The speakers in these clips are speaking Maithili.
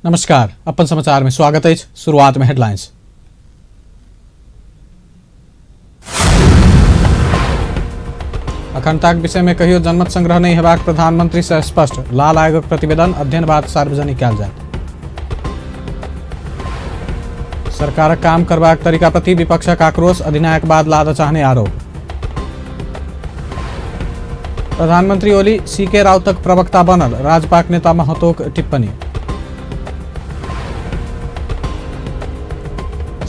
नमस्कार, अपन समाचार में स्वागत है। शुरुआत में हेडलाइंस। अखंडताक विषय में कहियो जनमत संग्रह नहीं हेबाक प्रधानमंत्री से स्पष्ट। लाल आयोगक प्रतिवेदन अध्ययन बाद सार्वजनिक कयल जायत। सरकारक काम करबाक तरीका प्रति विपक्षक आक्रोश, अधिनायक बाद लाद चाहने आरोप। प्रधानमंत्री ओली सीके राउतक प्रवक्ता बनल, राजपाक नेता महतोक टिप्पणी।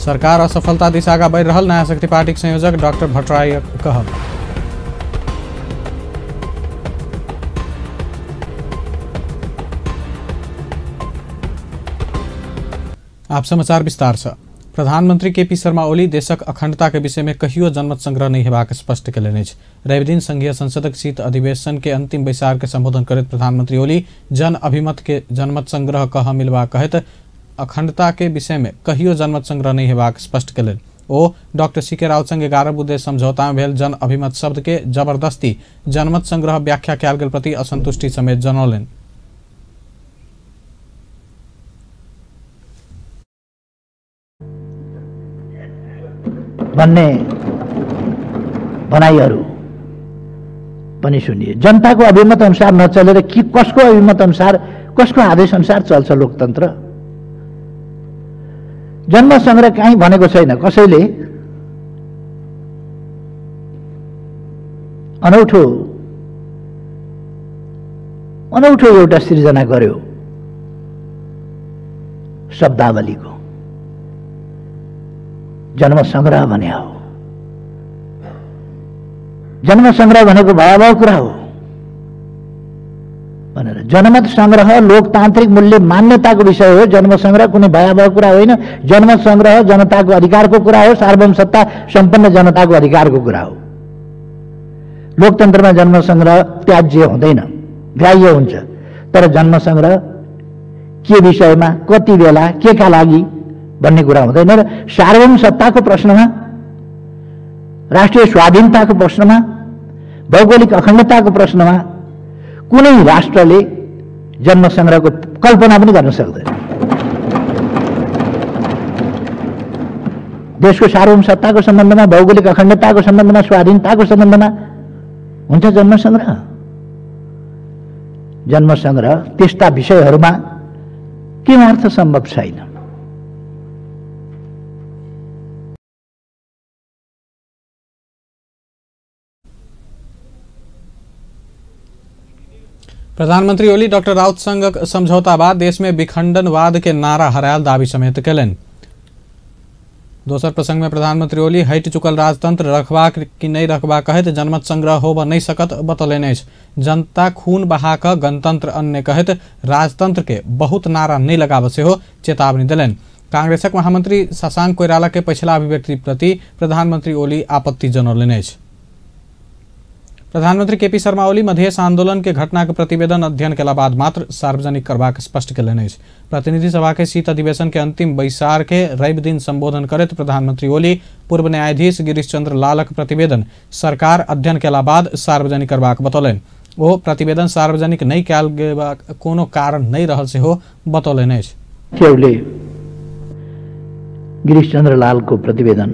सरकार असफलता दिस आगा बढ़ि रहल, नया शक्ति पार्टीक संयोजक डॉक्टर भट्टराई कहब। आप समाचार विस्तार से। प्रधानमंत्री केपी शर्मा ओली देशक अखंडता के विषय में कहियो जनमत संग्रह नहीं हेबाक स्पष्ट कयलनि अछि। रविदिन संघीय संसदक शीत अधिवेशन के अंतिम बैसार के संबोधन करैत प्रधानमंत्री ओली जन अभिमत के जनमत संग्रह कह मिलबाक कहैत अखंडता के विषय में कहियो जनमत संग्रह नहीं हेबाक स्पष्ट कयलनि। ओ डॉक्टर सीके राउत संग 11 बुंदे समझौता में भेल जन अभिमत शब्द के जबरदस्ती जनमत संग्रह व्याख्या कयल गेल प्रति असंतुष्टि समेत जनौलनि। भन्ने भनाइहरू पनि सुनिए। जनताको अभिमत अनुसार नचलेर के कसको अभिमत अनुसार, कसको आदेश अनुसार चल्छ लोकतन्त्र? जनमत संग्रह कहीँ भनेको छैन। कसैले अनौठो अनौठो एउटा सिर्जना गर्यो शब्दावलीको, जनमत संग्रह भने हो। जनमत संग्रह भनेको भयावह कुरा हो भनेर। जनमत संग्रह लोकतान्त्रिक मूल्य मान्यताको विषय हो। जनमत संग्रह कुनै भयावह कुरा होइन। जनमत संग्रह जनताको अधिकारको कुरा हो, सार्वभौम सत्ता सम्पन्न जनताको अधिकारको कुरा हो। लोकतन्त्रमा जनमत संग्रह त्याज्य हुँदैन, ग्राह्य हुन्छ। तर जनमत संग्रह के विषयमा, कति बेला, के का लागि भन्ने कुरा हुँदैन। र सार्वभौम सत्ताको प्रश्नमा, राष्ट्रिय स्वाधीनताको प्रश्नमा, भौगोलिक अखण्डताको प्रश्नमा कुनै राष्ट्रले जनमत संग्रहको कल्पना पनि गर्न सक्दैन। देशको सार्वभौम सत्ताको सम्बन्धमा, भौगोलिक अखण्डताको सम्बन्धमा, स्वाधीनताको सम्बन्धमा हुन्छ जनमत संग्रह? जनमत संग्रह त्यस्ता विषयहरूमा के अर्थ सम्भव छैन। प्रधानमंत्री ओली डॉक्टर राउत संग समझौता बाद देश में विखंडनवाद के नारा हरायल दावी समेत कयलनि। दोसर प्रसंग में प्रधानमंत्री ओली हटि चुकल राजतंत्र रखबाक कि नहीं रखबाक कहैत जनमत संग्रह होबऽ नहीं सकत बतौलनि अछि। जनता खून बहा कऽ गणतंत्र अन्य कहैत राजतंत्र के बहुत नारा नहीं लगाबऽ सेहो चेतावनी देलनि। कांग्रेसक महामंत्री शशांक कोइराला के पछिला अभिव्यक्ति प्रति प्रधानमंत्री ओली आपत्ति जनौलनि अछि। प्रधानमंत्री केपी शर्मा ओली मधेश आंदोलन के घटना के प्रतिवेदन अध्ययन के बाद मात्र सार्वजनिक करबाक स्पष्ट कयलनि अछि। प्रतिनिधि सभा के शीत अधिवेशन के अंतिम बैसार के रवि दिन संबोधन करैत प्रधानमंत्री ओली पूर्व न्यायाधीश गिरीश चंद्र लालक प्रतिवेदन सरकार अध्ययन के बाद सार्वजनिक करबाक बतौलनि। ओ प्रतिवेदन सार्वजनिक नहीं कयल गेबाक कोनो कारण नहीं रहल सेहो बतौलनि अछि। गिरीश चंद्र लालको प्रतिवेदन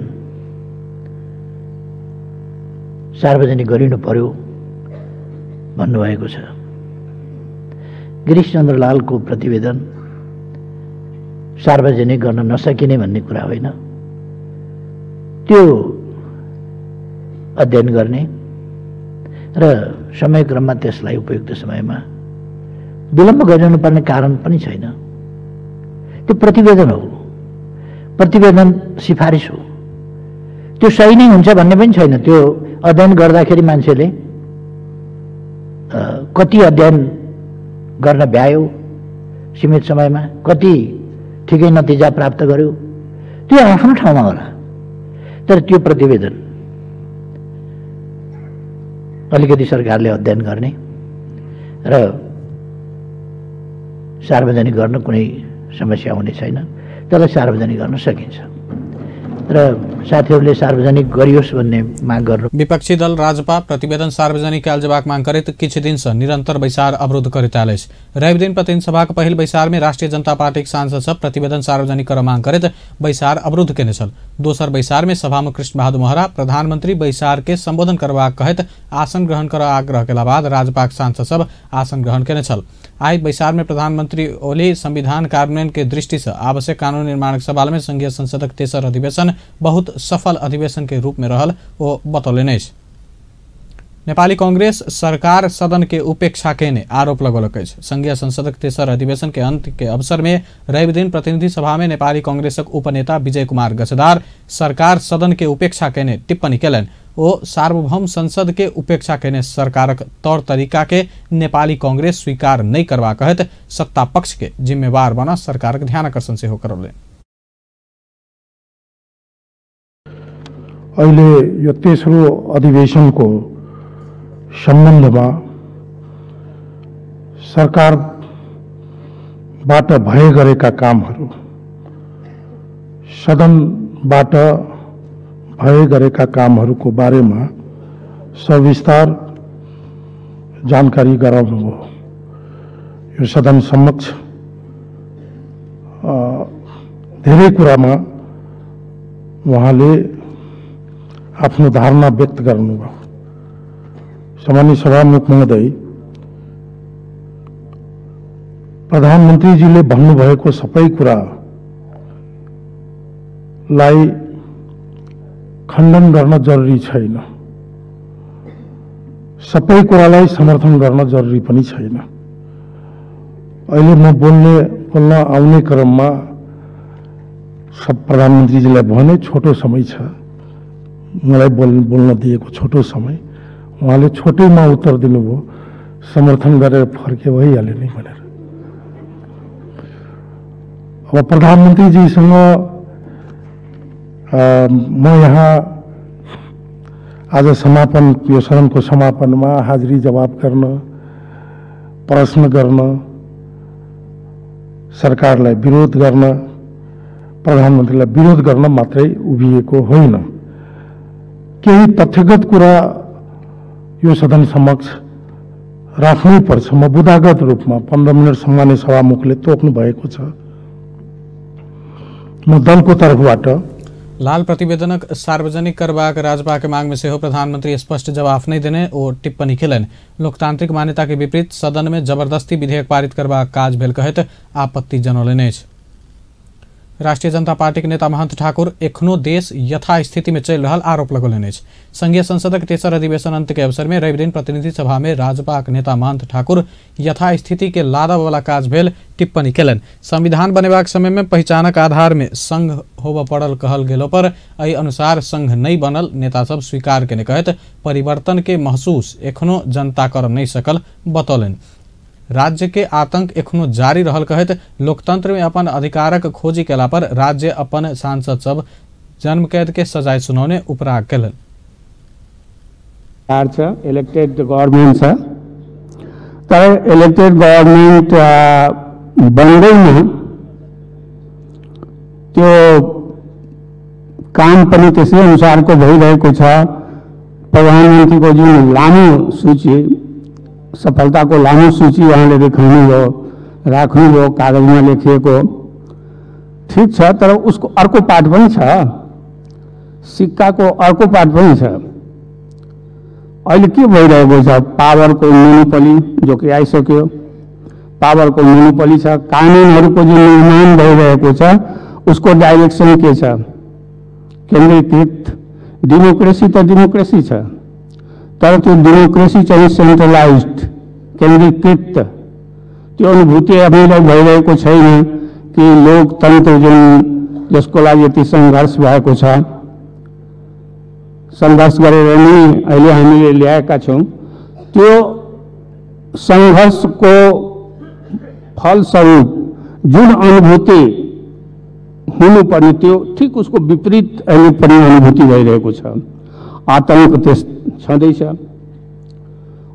सार्वजनिक गरिनु पर्यो भन्नुभएको छ। गिरीश चन्द्र लालको प्रतिवेदन सार्वजनिक गर्न नसकिने भन्ने कुरा होइन। त्यो अध्ययन गर्ने र समयक्रममा त्यसलाई उपयुक्त समयमा विलम्ब गरिनु पर्ने कारण पनि छैन। त्यो प्रतिवेदन हो, प्रतिवेदन सिफारिस हो, त्यो सही नै हुन्छ भन्ने पनि छैन। त्यो अध्ययन गर्दाखेरि मान्छेले कति अध्ययन गर्न भ्यायो सीमित समयमा, कति ठिकै नतिजा प्राप्त गर्यो, त्यो आफ्नो ठाउँमा होला। तर त्यो प्रतिवेदन अलिकति सरकारले अध्ययन गर्ने र सार्वजनिक गर्न कुनै समस्या हुने छैन। त्यसलाई सार्वजनिक गर्न सकिन्छ र साथीहरूले सार्वजनिक गरियोस् भन्ने माग गर्नु। विपक्षी दल राजपा प्रतिवेदन सार्वजनिक कयल जेबाक मांग करैत किछु दिन से निरंतर बैसार अवरुद्ध करैत आयल अछि। रविदिन प्रतिनिधि सभाक पहिल बैसार में राष्ट्रीय जनता पार्टीक सांसद सब प्रतिवेदन सार्वजनिक कर मांग करैत बैसार अवरुद्ध केने छल। दोसर बैसार में सभामुख कृष्ण बहादुर महरा प्रधानमंत्री बैसार के संबोधन करबाक कहैत आसन ग्रहण कर आग्रह केला बाद राजपाक सांसद सब आसन ग्रहण केने छल। आइ बैसार में प्रधानमंत्री ओली संविधान कार्यान्वयन के दृष्टि से आवश्यक कानून निर्माण के सवाल में संघीय संसदक तेसर अधिवेशन बहुत सफल अधिवेशन के रूप में रहल ओ बतौलनि अछि। नेपाली कांग्रेस सरकार सदन के उपेक्षा केने आरोप लगौलक अछि। संघीय संसदक तेसर अधिवेशन के अंत के अवसर में रविदिन प्रतिनिधि सभा में नेपाली कांग्रेसक उपनेता विजय कुमार गच्छदार सरकार सदन के उपेक्षा केने टिप्पणी केलनि। ओ सार्वभौम संसद के उपेक्षा केने सरकारक तौर तरीका के नेपाली कांग्रेस स्वीकार नहीं करबा कहैत सत्ता पक्ष के जिम्मेवार बना सरकारक ध्यानाकर्षण सेहो करौलनि। अहिले यो तेस्रो अधिवेशनको सम्बन्धमा सरकारबाट भए गरेका कामहरू, सदनबाट भए गरेका कामहरूको बारेमा सविस्तार जानकारी गराउनुभयो। यो सदन समक्ष धेरै कुरामा उहाँले आफ्नो धारणा व्यक्त गर्नुभयो। सामान्य सभामुख महोदय, प्रधानमन्त्रीजीले भन्नुभएको सबै कुरालाई खण्डन गर्न जरुरी छैन, सबै कुरालाई समर्थन गर्न जरुरी पनि छैन। अहिले म बोल्न आउने क्रममा सब प्रधानमन्त्रीजीलाई भने छोटो समय छ, मलाई बोल्न दिएको छोटो समय, उहाँले छोटैमा उत्तर दिनुभयो, समर्थन गरेर फर्के भइहाल्यो नि भनेर। अब प्रधानमन्त्रीजीसँग म यहाँ आज समापन, यो सदनको समापनमा हाजिरी जवाब गर्न, प्रश्न गर्न, सरकारलाई विरोध गर्न, प्रधानमन्त्रीलाई विरोध गर्न मात्रै उभिएको होइन। केही तथ्यगत कुरा यो सदन समक्ष राख्नै पर्छ। म बुदागत रूपमा 15 मिनट सम्मान्य सभामुखले तोक्नु भएको छ, म दलको तर्फबाट लाल प्रतिवेदनक सार्वजनिक करबाक राजपा के मांग में सेहो प्रधानमंत्री स्पष्ट जवाब नहीं देने ओ टिप्पणी केलनि। लोकतांत्रिक मान्यता के विपरीत सदन में जबरदस्ती विधेयक पारित करबाक काज भेल कहैत आपत्ति जनौलनि अछि। राष्ट्रीय जनता पार्टी के नेता महंत ठाकुर एखनो देश यथास्थिति में चलि रहल आरोप लगौलनि अछि। संघीय संसदक तेसर अधिवेशन अंत के अवसर में रविदिन प्रतिनिधि सभा में राजपाक नेता महंत ठाकुर यथास्थिति के लादब वाला काज भेल टिप्पणी केलनि। संविधान बनेबाक समय में पहिचानक आधार में संघ होबय पड़ल कहल गेलो पर एहि अनुसार संघ नहीं बनल नेता सब स्वीकार केने कहैत परिवर्तन के महसूस एखनो जनता कर नहीं सकल बतौलनि। राज्य के आतंक एखनो जारी रहल कहैत लोकतंत्र में अपन अधिकारक खोजी केला पर राज्य अपन सांसद सब जन्मकैद के सजाय सुनौने उपराग केलनि। इलेक्टेड गभर्मेन्ट छ, तर इलेक्टेड गभर्मेन्ट बन्दैन, त्यो काम पनि त्यसै अनुसारको भइरहेको छ। प्रधानमन्त्रीको जुन लामो सूची, सफलताको लामो सूची उहाँले देखाउनुभयो, राख्नुभयो, कागजमा लेखिएको ठिक छ, तर उसको अर्को पार्ट पनि छ, सिक्काको अर्को पार्ट पनि छ। अहिले के भइरहेको छ, पावरको मोनोपोली जो कि आइसक्यो, पावरको मोनोपोली छ, कानुनहरूको जुन निर्माण भइरहेको छ उसको डाइरेक्सन के छ, केन्द्रीकृत डेमोक्रेसी त डेमोक्रेसी छ, तर त्यो डेमोक्रेसी चाहिँ सेन्ट्रलाइज्ड केन्द्रीकृत त्यो अनुभूति हामीलाई भइरहेको छैन कि लोकतन्त्र जुन जसको लागि यति सङ्घर्ष भएको छ, सङ्घर्ष गरेर नै अहिले हामीले ल्याएका छौँ, त्यो सङ्घर्षको फलस्वरूप जुन अनुभूति हुनुपर्ने त्यो ठिक उसको विपरीत अहिले पनि अनुभूति भइरहेको छ। आतङ्क त्यस छँदैछ,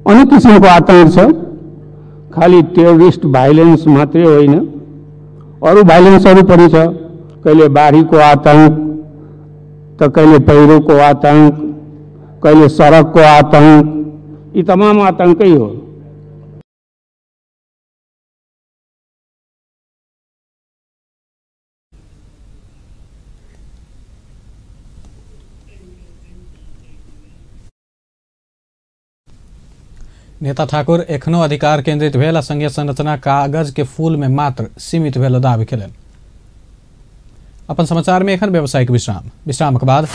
अनेक किसिमको आतङ्क छ, खालि टेरोरिस्ट भाइलेन्स मात्रै होइन, अरू भाइलेन्सहरू पनि छ। कहिले बाढीको आतङ्क त त कहिले पहिरोको आतंक, कहिले सडकको आतंक, यी तमाम आतंकै हो। नेता ठाकुर एखनो अधिकार केंद्रित भेल आ संघीय संरचना कागज के फूल में मात्र सीमित भेल दावी केलनि। अपन समाचार में एखन व्यावसायिक विश्राम। विश्राम के बाद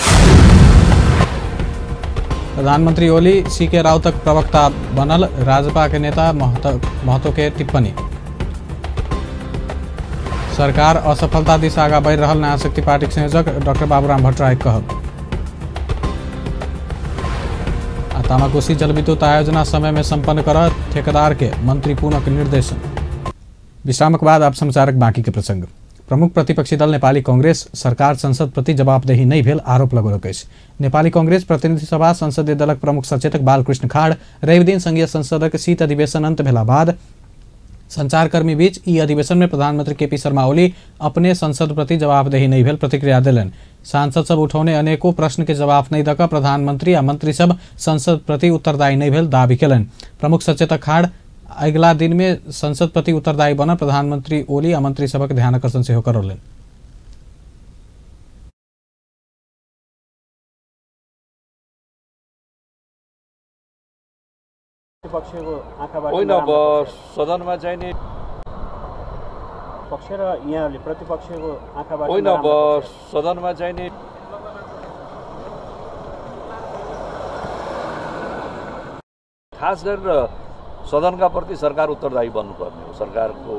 प्रधानमंत्री ओली सीके राउतक प्रवक्ता बनल राजपा के नेता महतो के टिप्पणी। सरकार असफलता दिस आगा बढ़ि रहल नया शक्ति पार्टी के संयोजक डॉक्टर बाबूराम भट्टराई कहब। तामाकोशी जलविद्युत आयोजना समय में संपन्न कर ठेकेदार के मंत्री पूनक निर्देशन। विश्रामक बाद आप समाचारक बाकी के प्रसंग। प्रमुख प्रतिपक्षी दल नेपाली कांग्रेस सरकार संसद प्रति जवाबदेही नहीं भेल आरोप लगौलक अछि। नेपाली कांग्रेस प्रतिनिधि सभा संसदीय दलक प्रमुख सचेतक बालकृष्ण खाड़ रविदिन संघीय संसदक शीत अधिवेशन अंत भेला बाद संचारकर्मी बीच ई अधिवेशन में प्रधानमंत्री केपी शर्मा ओली अपने संसद प्रति जवाबदेही नहीं भेल प्रतिक्रिया देलनि। सांसद सब उठौने अनेकों प्रश्न के जवाब नहीं दक प्रधानमंत्री आ मंत्री सब संसद प्रति उत्तरदायी नहीं भेल दावी केलनि। प्रमुख सचेतक खाड़ अगिला दिन में संसद प्रति उत्तरदायी बनल प्रधानमंत्री ओली आ मंत्री सबक ध्यान आकर्षण सेहो करौलनि। होइन, अब सदनमा चाहिँ नि पक्ष र यहाँहरूले प्रतिपक्षको आँखाबाट होइन, अब सदनमा चाहिँ नि खास गरेर सदनका प्रति सरकार उत्तरदायी बन्नुपर्ने हो। सरकारको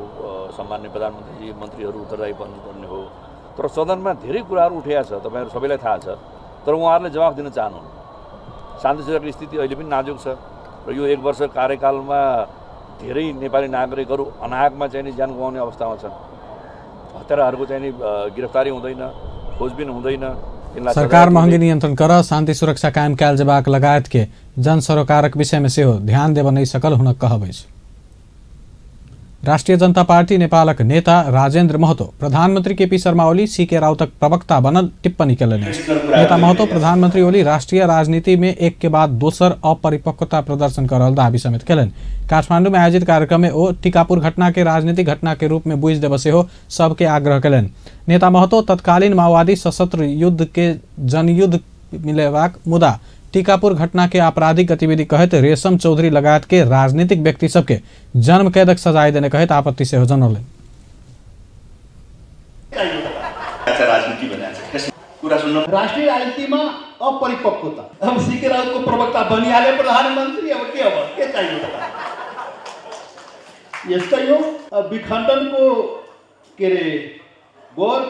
सम्माननीय प्रधानमन्त्रीजी, मन्त्रीहरू उत्तरदायी बन्नुपर्ने हो। तर सदनमा धेरै कुराहरू उठेको छ, तपाईँहरू सबैलाई थाहा छ, तर उहाँहरूले जवाफ दिन चाहनुहुन्न। शान्ति सुरक्षाको स्थिति अहिले पनि नाजुक छ र यो एक वर्ष कार्यकालमा धेरै नेपाली नागरिकहरू अनाहकमा चाहिँ नि ज्यान गुमाउने अवस्थामा छन्। हत्याराहरूको चाहिँ नि गिरफ्तारी हुँदैन, खोजबिन हुँदैन। सरकार महँगी नियंत्रण कर शान्ति सुरक्षा कायम कयल जेबाक लगायत के जन सरोकारक विषय में सेहो ध्यान देब नहि सकल हुनक कहब अछि। राष्ट्रिय जनता पार्टी नेपालक नेता राजेन्द्र महतो प्रधानमंत्री केपी शर्मा ओली सीके राउतक प्रवक्ता बनल टिप्पणी केलनि अछि। नेता महतो प्रधानमंत्री ओली राष्ट्रीय राजनीति में एक के बाद दोसर अपरिपक्वता प्रदर्शन कर रहल दावी समेत केलनि। काठमांडू में आयोजित कार्यक्रम में ओ टीकापुर घटना के राजनीतिक घटना के रूप में बुझि देबऽ सेहो सबके आग्रह केलनि। नेता महतो तत्कालीन माओवादी सशस्त्र युद्ध के जनयुद्ध मिलेबाक मुदा टीकापुर घटना के आपराधिक गतिविधि कहैत रेशम चौधरी लगायत के राजनीतिक व्यक्ति सबके जन्म कैदक सजाय देने कहैत आपत्ति सेहो जनौलनि। राष्ट्रिय राजनीतिमा अपरिपक्वता, अब सीके राउतको प्रवक्ता बनिहाले प्रधानमन्त्री, अब के, अब के चाहियो त? यस्तै हो। विखण्डनको के अरे गौर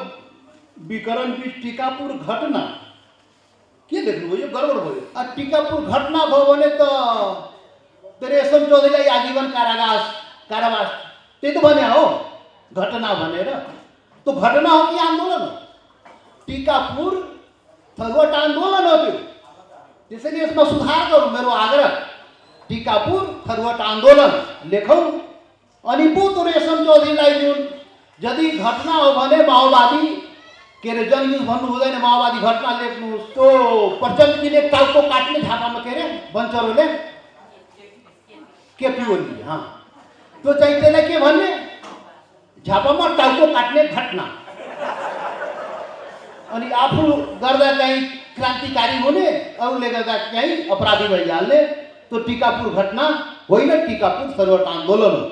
विकरण बीच टीकापुर घटना के देख्नुभयो? यो गडबड भयो। टीकापुर घटना भयो भने त रेशम चौधरीलाई आजीवन कारावास त्यही त भने हो घटना भनेर। त्यो घटना हो कि आन्दोलन हो? टीकापुर थरुवट आन्दोलन हो त्यो। त्यसैले यसमा सुधार गरौँ, मेरो आग्रह। टीकापुर थरुवट आन्दोलन लेखौँ अनि पो त्यो रेशम चौधरीलाई जुन यदि घटना हो भने माओवादी के अरे जनयुद्ध भन्नु हुँदैन, माओवादी घटना लेख्नुहोस्। त्यो प्रचण्डजीले टाउको काट्ने झापामा के अरे बन्चरोले केपी ओली, हाँ त्यो चाहिँ त्यसलाई के भन्ने? झापामा टाउको काट्ने घटना। अनि आफू गर्दा चाहिँ क्रान्तिकारी हुने, अरूले गर्दा चाहिँ अपराधी भइहाल्ने। त्यो टीकापुर घटना होइन, टीकापुर थरुवट आन्दोलन हो।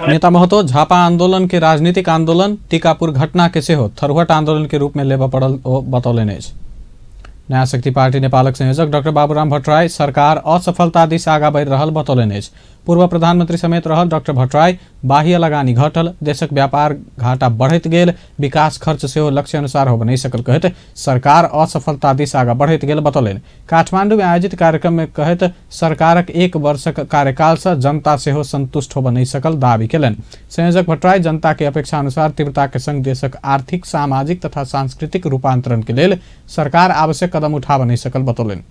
नेता महतो झापा आंदोलन के राजनीतिक आंदोलन टीकापुर घटना के सेहो थरुहट आंदोलन के रूप में लेबऽ पड़ल ओ बतौलनि अछि। नया शक्ति पार्टी नेपालक संयोजक डॉक्टर बाबूराम भट्टराई सरकार असफलता दिस आगा बढ़ि रहल बतौलनि अछि। पूर्व प्रधानमंत्री समेत रहल डॉक्टर भट्टराई बाह्य लगानी घटल, देशक व्यापार घाटा बढ़ैत गेल, विकास खर्च सेहो लक्ष्य अनुसार होब नहि सकल कहैत सरकार असफलता दिस आगा बढ़ैत गेल बतौलनि। काठमांडू में आयोजित कार्यक्रम में कहैत सरकारक एक वर्षक कार्यकाल से जनता सेहो संतुष्ट होब नहि सकल दावी केलनि। संयोजक भट्टराई जनता के अपेक्षा अनुसार तीव्रता के संग देशक आर्थिक, सामाजिक तथा सांस्कृतिक रूपांतरण के लेल सरकार आवश्यक कदम उठाब नहि सकल बतौलनि।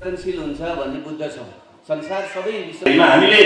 हुन्छ भन्ने बुझ्दछौँ। संसार सबै हामीले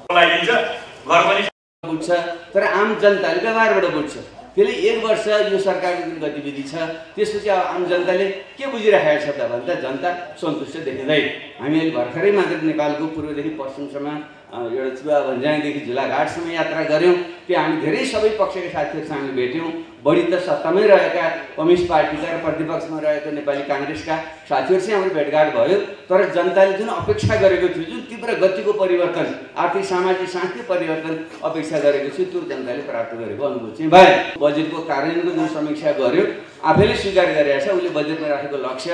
घर पनि बुझ्छ, तर आम जनताले व्यवहारबाट बुझ्छ। त्यसले एक वर्ष यो सरकारको जुन गतिविधि छ त्यसपछि अब आम जनताले के बुझिराखेको छ त भन्दा जनता सन्तुष्ट देखिँदैन। हामी अहिले भर्खरै मात्र नेपालको पूर्वदेखि पश्चिमसम्म एउटा चुवा भन्ज्याङदेखि झुलाघाटसम्म यात्रा गऱ्यौँ। त्यहाँ हामी धेरै सबै पक्षका साथीहरूसँग हामीले भेट्यौँ। बढी त सत्तामै रहेका कम्युनिस्ट पार्टीका र प्रतिपक्षमा रहेको नेपाली काङ्ग्रेसका साथीहरूसँग हाम्रो भेटघाट भयो। तर जनताले जुन अपेक्षा गरेको थियो, जुन तीव्र गतिको परिवर्तन, आर्थिक सामाजिक सांस्कृतिक परिवर्तन अपेक्षा गरेको थियो, त्यो जनताले प्राप्त गरेको अनुभव चाहिँ भएन। बजेटको कार्यान्वयनको जुन समीक्षा गर्यो, आफैले स्वीकार गरेको छ उसले बजेटमा राखेको लक्ष्य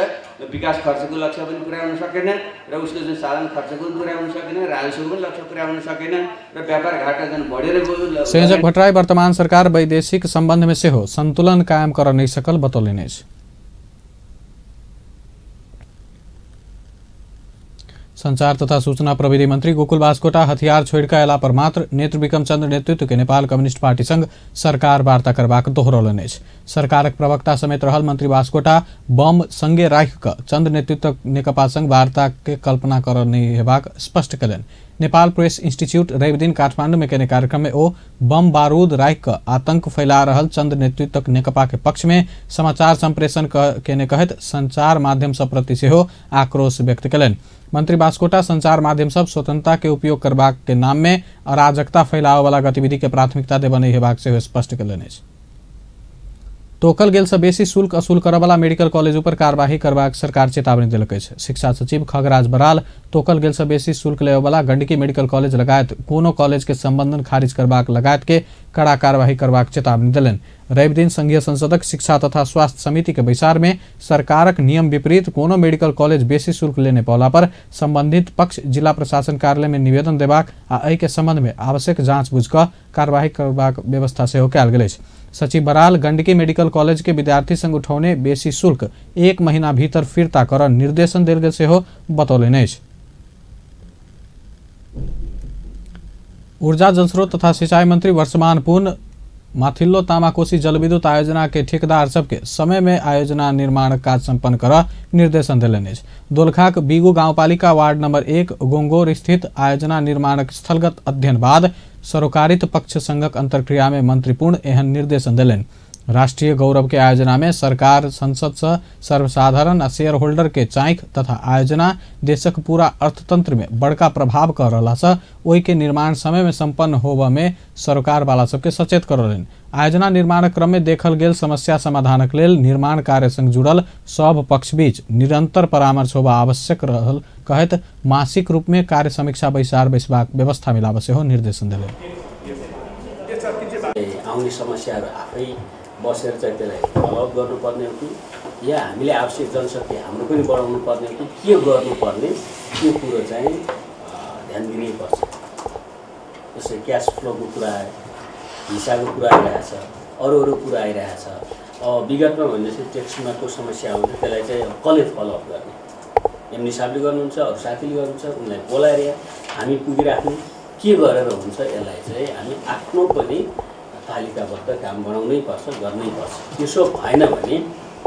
विकास खर्चको लक्ष्य पनि पुर्याउन सकेन र उसको जुन साधारण खर्चको पनि पुर्याउन सकेन, राजस्वको पनि लक्ष्य पुर्याउन सकेन र व्यापार घाटा झन् बढेर गयो। संयोजक भट्टराई वर्तमान सरकार वैदेशिक सम्बन्ध में सेहो संतुलन कायम कर नहीं सकल बतौलनि अछि। संचार तथा सूचना प्रविधि मंत्री गोकुल बास्कोटा हथियार छोड़िकऽ अयला पर मात्र नेत्र विक्रम चंद्र नेतृत्व के नेपाल कम्युनिस्ट पार्टी संग सरकार वार्ता करबाक दोहरौलनि अछि। सरकारक प्रवक्ता समेत रहल मंत्री बास्कोटा बम संगे राखि कऽ चंद्र नेतृत्व नेकपा संग वार्ता के कल्पना कर नहि हेबाक स्पष्ट कयलनि। नेपाल प्रेस इंस्टीट्यूट रविदिन काठमांडू में केने कार्यक्रम में ओ बम बारूद राखि कऽ आतंक फैला रहल चंद्र नेतृत्वक नेकपा के पक्ष में समाचार संप्रेषण केने कहैत संचार माध्यम सब प्रति सेहो आक्रोश व्यक्त कयलनि। मंत्री बास्कोटा संचार माध्यम सब स्वतंत्रता के उपयोग करबाक के नाम में अराजकता फैलावे वाला गतिविधि के प्राथमिकता देबऽ नहि हेबाक सेहो स्पष्ट कयलनि अछि। तोकल गेल से बेसी शुल्क असूल करऽवला मेडिकल कॉलेज पर कार्यवाही करबाक सरकार चेतावनी देलक अछि। शिक्षा सचिव खगराज बराल तोकल गेल से बेसी शुल्क लेबऽवला गंडकी मेडिकल कॉलेज लगायत कोनो कॉलेज के संबंधन खारिज करबाक लगायत के कड़ा कार्यवाही करबाक चेतावनी देलनि। रविदिन संघीय संसदक शिक्षा तथा स्वास्थ्य समिति के बैसार में सरकारक नियम विपरीत कोनो मेडिकल कॉलेज बेसी शुल्क लेने पौला पर संबंधित पक्ष जिला प्रशासन कार्यालय में निवेदन देबाक आ एहि के संबंध में आवश्यक जांच बुझ कऽ कार्यवाही करबाक व्यवस्था सेहो कयल गेल अछि। सचिव बराल गंडकी मेडिकल कॉलेज के विद्यार्थी संग उठौने बेसी शुल्क एक महीना भीतर फिर्ता कर निर्देशन देल गेल सेहो बतौलनि अछि। ऊर्जा जलस्रोत तथा सिंचाई मंत्री वर्षमान पुन माथिल्लो तामाकोशी जलविद्युत आयोजना के ठेकेदार सबके समय में आयोजना निर्माण काज संपन्न कर निर्देशन देलनि अछि। दोलखाक बीगू गांवपालिका वार्ड नंबर 1 गोंगोर स्थित आयोजना निर्माणक स्थलगत अध्ययन बाद सरोकारित पक्ष संघक अंतर्क्रिया में मंत्री पूर्ण एहन निर्देशन देलनि। राष्ट्रीय गौरव के आयोजना में सरकार संसद से सर्वसाधारण आ शेयर होल्डर के चाँख तथा आयोजना देशक पूरा अर्थतंत्र में बड़का प्रभाव कर रहला से ओहि के निर्माण समय में संपन्न होबऽ में सरकार वाला सबके सचेत करौलनि। आयोजना निर्माण क्रम में देखल गेल समस्या समाधानक लेल निर्माण कार्य संग जुड़ल सब पक्ष बीच निरंतर परामर्श होबऽ आवश्यक रहल कहैत मासिक रूप में कार्य समीक्षा बैसार बैसबाक व्यवस्था मिलाबऽ सेहो निर्देशन देलनि। आउने समस्याहरू आफै बसेर चाहिँ त्यसलाई फलोअप गर्नुपर्ने हो कि या हामीले आवश्यक जनशक्ति हाम्रो पनि बढाउनु पर्ने हो कि के गर्नुपर्ने त्यो कुरो चाहिँ ध्यान दिनैपर्छ। जस्तै क्यास फ्लोको कुरा आयो, भिसाको कुरा आइरहेछ, अरू अरू कुरा आइरहेछ। अब विगतमा भनेपछि ट्याक्समा को समस्या आउँछ त्यसलाई चाहिँ कसले फलोअप गर्ने, एमडी साहबले गर्नुहुन्छ, अरू साथीले गर्नुहुन्छ, उनलाई बोलाएर हामी पुगिराख्ने के गरेर हुन्छ, यसलाई चाहिँ हामी आफ्नो पनि तालिकाबद्ध काम बनाउनै पर्छ, गर्नै पर्छ। त्यसो भएन भने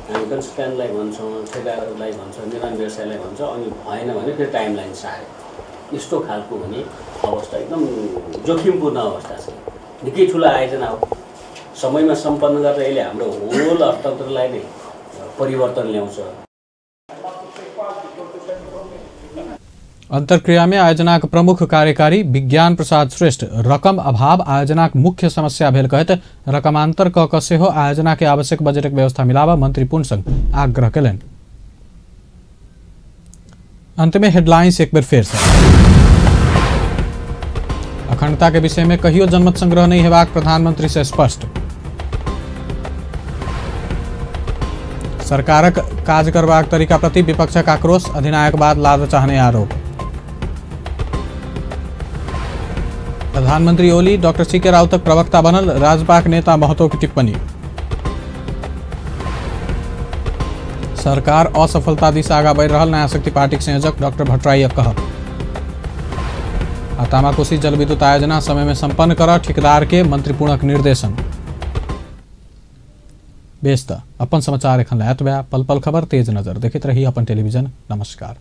हामी कन्सल्टेन्टलाई भन्छौँ, ठेकेदारलाई भन्छौँ, निर्माण व्यवसायलाई भन्छौँ, अनि भएन भने फेरि टाइमलाइन सार्यो। यस्तो खालको हुने अवस्था एकदम जोखिमपूर्ण अवस्था छ। निकै ठुलो आयोजना हो, समयमा सम्पन्न गरेर यसले हाम्रो होल अर्थतन्त्रलाई नै परिवर्तन ल्याउँछ। अंतर्क्रिया में आयोजनाक प्रमुख कार्यकारी विज्ञान प्रसाद श्रेष्ठ रकम अभाव आयोजनाक मुख्य समस्या भेल कहैत रकमांतर क क सेहो आयोजना के आवश्यक बजटक व्यवस्था मिलाबऽ मंत्री पुन संग आग्रह कयलनि। अंत में हेडलाइंस एक बेर फेर से। अखंडता के विषय में कहियो जनमत संग्रह नहीं हेबाक प्रधानमंत्री से स्पष्ट। सरकारक काज करबाक तरीका प्रति विपक्षक आक्रोश, अधिनायक बाद लाद चाहने आरोप। प्रधानमंत्री ओली डॉक्टर सीके राउतक प्रवक्ता बनल राजपाक नेता महतो की टिप्पणी। सरकार असफलता दिस आगा बढ़ि रहल नया शक्ति पार्टीक संयोजक डॉक्टर भट्टराईक कहब। आ तामाकोशी जलविद्युत आयोजना समय में संपन्न कर ठेकेदार के मंत्रीपूर्णक निर्देशन। बेस त अपन समाचार एखन एतबे। पल पल खबर तेज नजर देखैत रही अपन टेलीविजन। नमस्कार।